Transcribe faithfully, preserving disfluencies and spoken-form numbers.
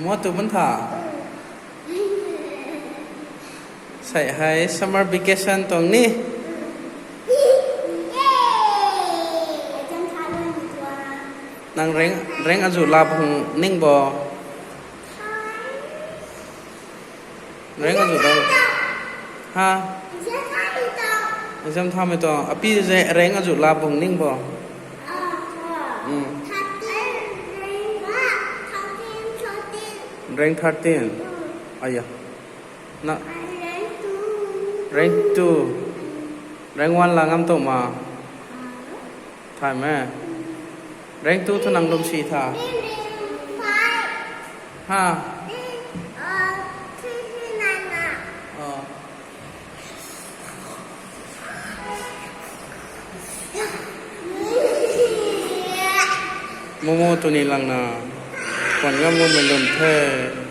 Mo tu bun tha. Sei hei summer vacation tuang ni. Nang reng, reng azu lap hung ning bo. Reng azu lap. Ha? Exam thamei tuang. Api ze reng azu lap hung ning bo. Hmm. Rank thirteen. Aya. Na. Rank two. Rank one la ngam tu ma. Thay me. Rank two thu nang lum si tha. Ha. Oh. Momo tu ni langna. Kuan ngam ngam lum the.